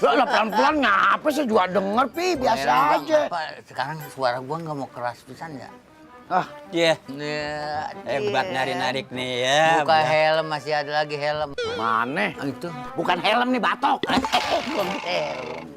Lah pelan-pelan ngapa sih juga denger Pi, biasa aja. Sekarang suara gua nggak mau keras pisan ya. Ah, Iya. Ya, Hebat narik-narik nih ya. Buka helm, masih ada lagi helm. mana? Itu. Bukan helm nih, batok. Belum helm.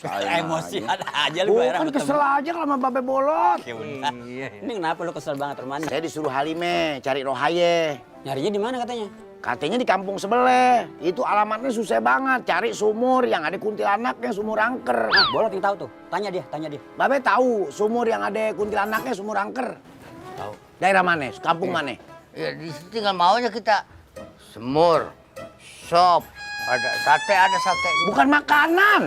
Emosi ada aja lu bayar Bukan sama kesel temen. aja kalau sama babe bolot. Ya udah. Ini kenapa lu kesel banget Romani? Saya disuruh Halime cari Rohaye. Nyarinya di mana katanya? Katanya di kampung sebelah. Itu alamatnya susah banget. Cari sumur yang ada kuntilanaknya, sumur angker. Ah, Bolot yang tahu tuh. Tanya dia. Babe tahu sumur yang ada kuntilanaknya, sumur angker. Tahu. Daerah mana? Kampung mana? Ya di situ tinggal maunya kita. Semur, sop, ada sate. Bukan makanan.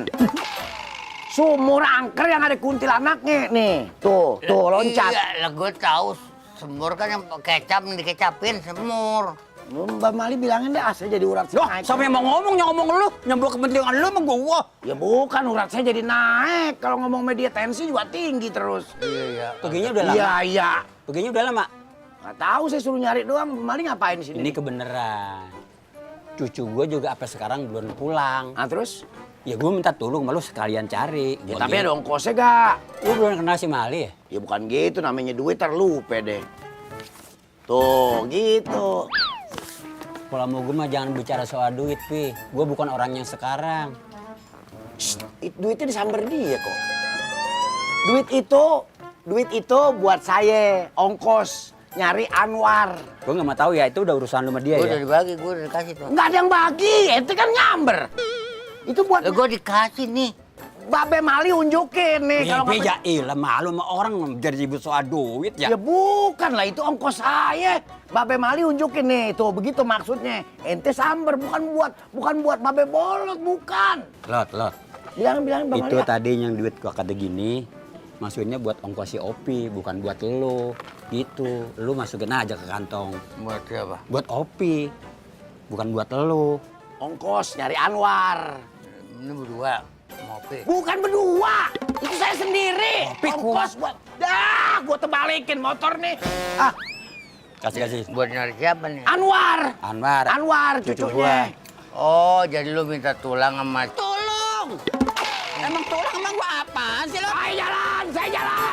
Sumur angker yang ada kuntilanaknya nih. Tuh, loncat. Iya, lah gue tahu semur kan yang kecap dikecapin semur. Mbak Mali bilangin deh, saya jadi urat Loh, naik. siapa yang mau ngomong lu? Nyambung kepentingan lu sama gua. Ya bukan, urat saya jadi naik. Kalau ngomong media tensi juga tinggi terus. Iya. Peginya udah lama. Iya. Peginya udah lama. Nggak tahu, saya suruh nyari doang. Mbak Mali ngapain di sini? Ini kebenaran. Cucu gua juga sampai sekarang belum pulang. Ah, terus? Ya gua minta tolong sama lu sekalian cari. Ya, tapi ada ongkosnya gak? Lu belum kenal si Mali ya? Ya bukan gitu, namanya duit terlupa deh. Tuh, gitu. Kalau mau gue mah jangan bicara soal duit, Pi. Gue bukan orang yang sekarang. Duitnya disamber dia kok. Duit itu buat saya, ongkos nyari Anwar. Gue nggak mau tahu ya, itu udah urusan lu sama dia Gue ya. udah dibagi, gue udah dikasih tuh. Nggak ada yang bagi, itu kan nyamber. Itu buat Gue dikasih nih. Babe Mali unjukin nih. Ya, Kalau nggak ya ilah malu sama orang jadi ribut soal duit ya. Ya bukan lah, itu ongkos saya. Babe Mali unjukin nih, tuh begitu maksudnya. Ente samber, bukan buat Babe Bolot, bukan. Lot. Bilang Bang Itu Mali. tadi yang duit gua kata gini, maksudnya buat ongkos si Opi, bukan buat lu. Gitu, lu masukin aja ke kantong. Buat siapa? Buat Opi, bukan buat lu. Ongkos nyari Anwar. Ini berdua, ngopi. Bukan berdua, itu saya sendiri. Ongkos buat, dah, gua terbalikin motor nih. Ah, Kasih. Buat nyari siapa nih? Anwar, Anwar, cucunya. gua. Oh, jadi lu minta tulang sama... Tolong. Emang tulang emang gua apaan sih lo? Saya jalan.